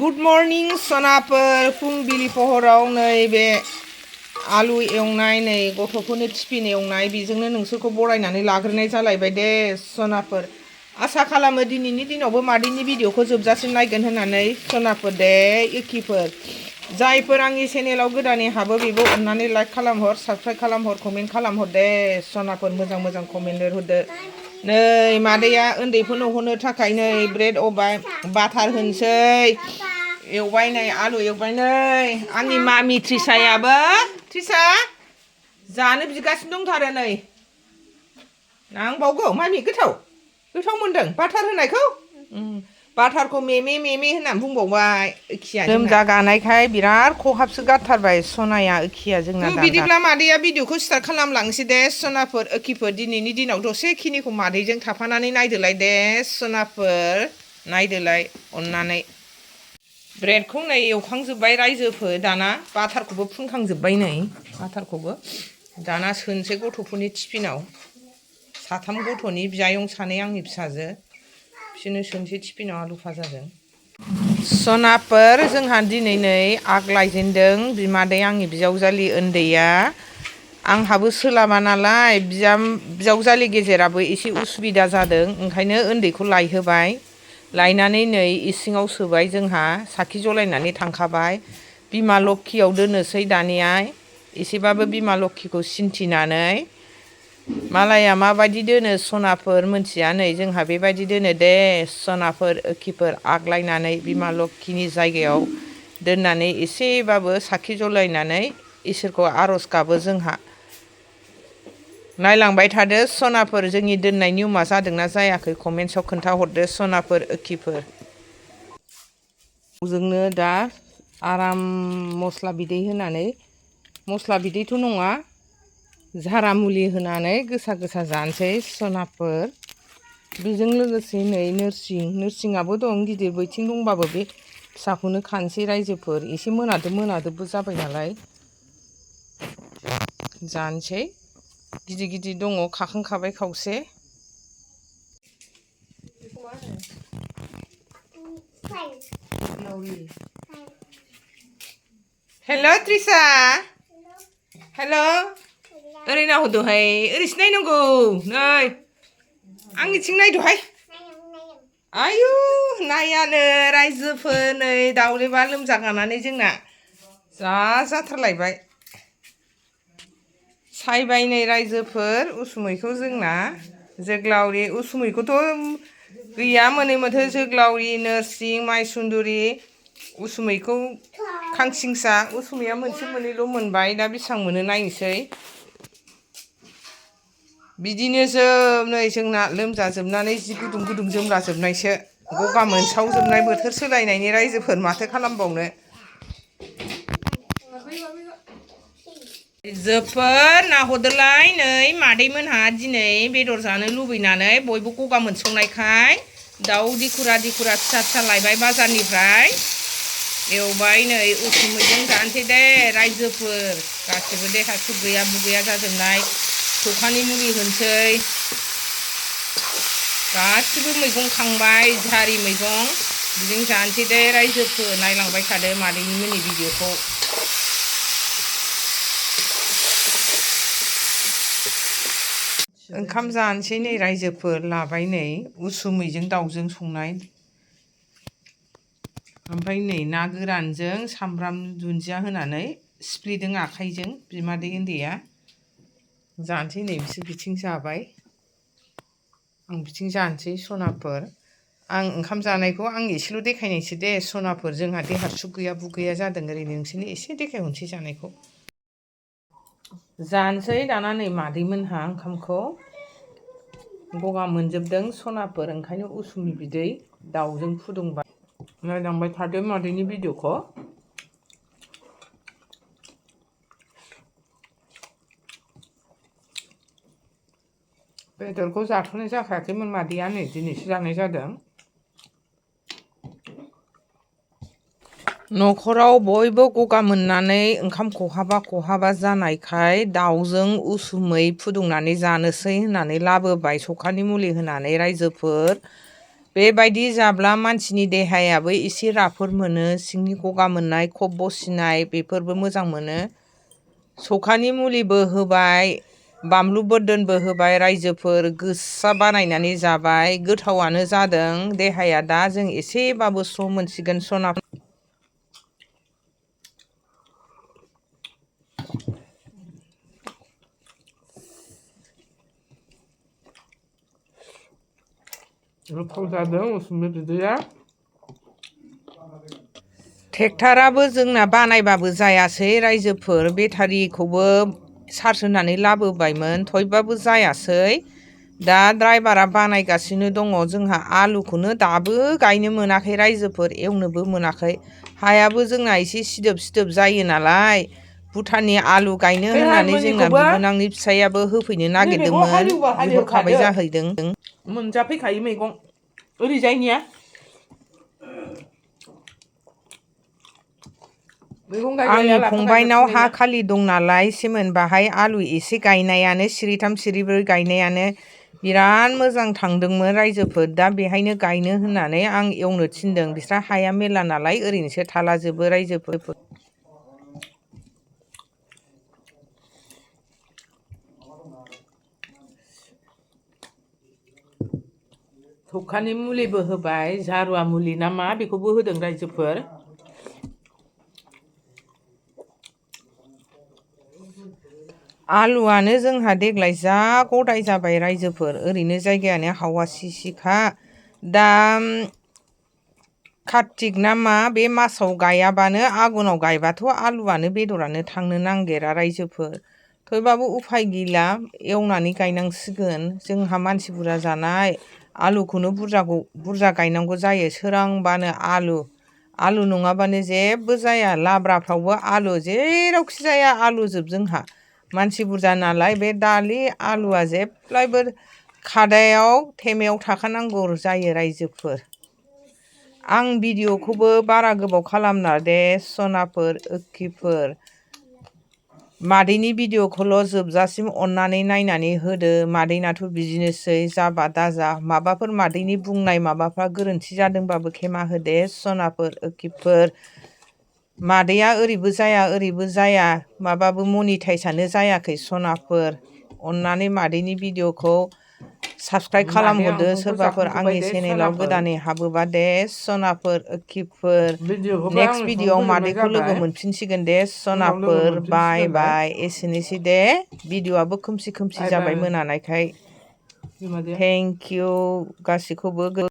Good morning सनाफोर फुंबिलि पहराव नैबे आलु एवनाय नै गथ'फोरनो टिफिन एवनाय बेजोंनो नोंसोरखौ बरायनानै लाग्रोनाय जालायबाय दे सनाफोर। आसा खालामो दिनैनि दिनावबो मादैनि भिडिअखौ जोबजासिम नायगोन होननानै सनाफोर दे एखिफोर। जायफोर आंनि चेनेलाव गोदानै हाबो बेबो अननानै लाइक खालामहर, साबस्क्राइब खालामहर, कमेन्ट खालामहर दे सनाफोर। मोजां मोजां कमेन्ट लिरहरदो। नै मादैया उन्दैफोरनो होनो थाखाय नै ब्रेड अबाय बाटार होनोसै एवबाय नै आलु एवबाय नै आंनि मामि ट्रिसायाबो ट्रिसा जानो बिगासिनो दंथारो नै। नांबावगौ मामि गोथाव मोनदों बाटार होनायखौ? बाटारखौ मेमे मेमे होननानै बुंबावबाय एखिया लोमजा गानायखाय बिराद खहाबसो गारथारबाय सनाया एखिया जोंना। बिदिब्ला मादैया भिडिअखौ स्टार्ट खालामलांसै दे सनाफोर एखिफोर। दिनैनि दिनाव दसेखिनिखौ मादैजों थाफानानै नायदोलाय दे सनाफोर, नायदोलाय अननानै। ब्रेडखौ नै एवखांजोब्बाय रायजोफोर, दाना बाटारखौबो फुनखांजोब्बाय नै बाटारखौबो। दाना सोनोसै गथ'फोरनि टिफिनाव। साथाम गथ'नि बियायं सानै आंनि फिसाजो बिसोरनो सोनोसै टिफिनाव आलु फाजाजों। सनाफोर जोंहा दिनै नै आग लायजेनदों बिमादै आंनि बिजावजालि उन्दैया। आंहाबो सोलाबा नालाय बिजावजालि गेजेराबो एसे उसुबिदा जादों, ओंखायनो उन्दैखौ लायहोबाय। लायनानै नै इसिङाव सोबाय जोंहा, साखि जलायनानै थांखाबाय। बिमा लक्षियाव दोननोसै दानिया एसेबाबो बिमा लक्षिखौ सिन्थिनानै। मालाया माबायदि दोनो सनाफोर मोनथिया, नै जोंहा बेबायदि दोनो दे सनाफोर एखिफोर। आगलायनानै बिमा लक्षिनि जायगायाव दोननानै एसेबाबो साखि जलायनानै इसोरखौ आर'ज गाबो जोंहा। नायलांबाय थादो सनाफोर जोंनि दोननाय नियमा जादोंना जायाखै कमेन्ट्सआव खोन्थाहरदो सनाफोर एखिफोर। जोंनो दा आराम मस्ला बिदै होनानै, मस्ला बिदैथ' नङा झारा मुलि होनानै गोसा गोसा जानोसै सनाफोर। बेजों लोगोसे नै नोरसिङाबो दं, गिदिर बैथिं दंबाबो बे फिसाखौनो खानोसै रायजोफोर। एसे मोनादोबो जाबाय नालाय जानोसै। गिदिर गिदिर दङ खाखांखाबाय खावसे। हेल' ट्रिसा, हेल' ओरै नाहरदोहाय, ओरैसो नायनांगौ नै आंनिथिं नायदोहाय। आयु नायानो रायजोफोर, नै दावलेबा लोमजागानानै जोंना जाथारलायबाय। सायबाय नै रायजोफोर उसुमैखौ जोंना। जोग्लावरि उसुमैखौथ' गैया मोनै माथो, जोग्लावरि नोरसिं माइसुन्द्रि उसुमैखौ खांसिंसा उसुमैया मोनसे मोननैल' मोनबाय, दा बेसेबां मोनो नायनोसै। बिदिनो जोब नै जोंना लोमजाजोबनानै जि गुदुं गुदुं जोमलाजोबनायसो, गगा मोनसावजोबनाय बोथोर सोलायनायनि रायजोफोर माथो खालामबावनो। जोबोर नाहरदोलाय नै मादैमोनहा दिनै बेदर जानो लुबैनानै बयबो गगा मोनसावनायखाय दाउ दिखुरा फिसा फिसा लायबाय बाजारनिफ्राय। एवबाय नै उसुमैजों जानोसै दे रायजोफोर। गासिबो देहा सुख गैया बुगैया जाजोबनाय सौखानि मुलि होनोसै। गासिबो मैगं खांबाय जारि मैगं, बिजों जानोसै दे रायजोफोर। नायलांबाय थादो मादैनि मोननि भिडिअखौ। ओंखाम जानोसै नै रायजोफोर, लाबाय नै उसुमैजों दाउजों संनाय। ओमफ्राय नै ना गोरानजों सामब्राम दुन्दिया होनानै सिफ्लेदों आखाइजों बिमादै उन्दैया। जानोसै नै बिसोर बिथिं जाबाय, आं बिथिं जानोसै सनाफोर। आं ओंखाम जानायखौ आं एसेल' देखायनायसो दे सनाफोर, जोंहा देहा सुख गैया बुगैया जादों। ओरैनो नोंसोरनो एसे देखायहरनोसै जानायखौ। जानोसै दाना नै मादैमोनहा ओंखामखौ। गगा मोनजोबदों सनाफोर, ओंखायनो उसुमै बिदै दाउजों फुदुंबाय। नायलांबाय थादो मादैनि भिडिअखौ। बेदरखौ जाथ'नाय जाखायाखैमोन मादैया, नै दिनैसो जानाय जादों। न'खराव बयबो गगा मोननानै ओंखाम खहाबा जानायखाय दाउजों उसुमै फुदुंनानै जानोसै होननानै लाबोबाय सखानि मुलि होनानै रायजोफोर। बेबायदि जाब्ला मानसिनि देहायाबो एसे राफोद मोनो सिंनि गगा मोननाय खब बसिनाय बेफोरबो मोजां मोनो सखानि मुलिबो होबाय बानलु बोरदोनबो होबाय रायजोफोर गोसा बानायनानै जाबाय गोथावानो जादों देहाया दा जों एसेबाबो स्र' मोनसिगोन सना गोथाव जादों उसुमै बिदैया ट्रेक्टराबो जोंना बानायबाबो जायासै रायजोफोर बेटारिखौबो चार्ज होनानै लाबोबायमोन थयबाबो जायासै दा ड्राइभारा बानायगासिनो दङ जोंहा आलुखौनो दाबो गायनो मोनाखै रायजोफोर एवनोबो मोनाखै हायाबो जोंना एसे सिदोब सिदोब जायो नालाय भुटाननि आलु गायनो होननानै जोंना बिबोनांनि फिसायाबो होफैनो नागिरदोंमोन बिहरखाबाय जाहैदों मोनजाफैखायो मैगं ओरैजायनिया आंनि फंबायनाव हा खालि दं नालाय सेमोन बाहाय आलु एसे गायनायानो सिरिथाम सिरिब्रै गायनायानो बिराद मोजां थांदोंमोन रायजोफोर दा बेहायनो गायनो होननानै आं एवनो थिनदों बिस्रा हाया मेरला नालाय ओरैनोसो थालाजोबो रायजोफोर सखानि मुलिबो होबाय जारुवा मुलि ना मा बेखौबो होदों रायजोफोर आलुआनो जोंहा देग्लाय जा गदाय जाबाय रायजोफोर ओरैनो जायगायानो हावासिखा दा कार्तिक ना मा बे मासाव गायाबानो आघनाव गायबाथ' आलुआनो बेदरानो थांनो नागिरा रायजोफोर थेवबाबो उफाय गैला एवनानै गायनांसिगोन जोंहा मानसि बुरजा जानाय आलुखौनो बुरजा गायनांगौ जायो सोरांबानो आलु नङाबानो जेबो जाया लाब्राफ्रावबो आलु जेरावखि जाया आलुजोब जोंहा मानसि बुरजा नालाय बे दालि आलुआ जेब्लायबो खादायाव थेमायाव थाखानांगौ जायो रायजोफोर आं भिडिअ'खौबो बारा गोबाव खालामना दे सनाफोर ओखिफोर मादैनि भिडिअ'खौल' जोबजासिम अननानै नायनानै होदो मादैनाथ' बिदिनोसै जाबा दाजा माबाफोर मादैनि बुंनाय माबाफ्रा गोरोन्थि जादोंबाबो खेमा होदे सनाफोर ओखिफोर मादैया ओरैबो जाया माबाबो मनिटाइसआनो जायाखै सनाफोर अननानै मादैनि भिडिअ'खौ साबस्क्राइब खालामहरदो सोरबाफोर आंनि चेनेलाव गोदानै हाबोबा दे सनाफोर ओखिफोर नेक्स्ट भिडिअ'आव मादैखौ लोगो मोनफिनसिगोन दे सनाफोर बाय बाय एसेनोसै दे भिडिअ'आबो खोमसि जाबाय मोनानायखाय थेंक इउ गासिखौबो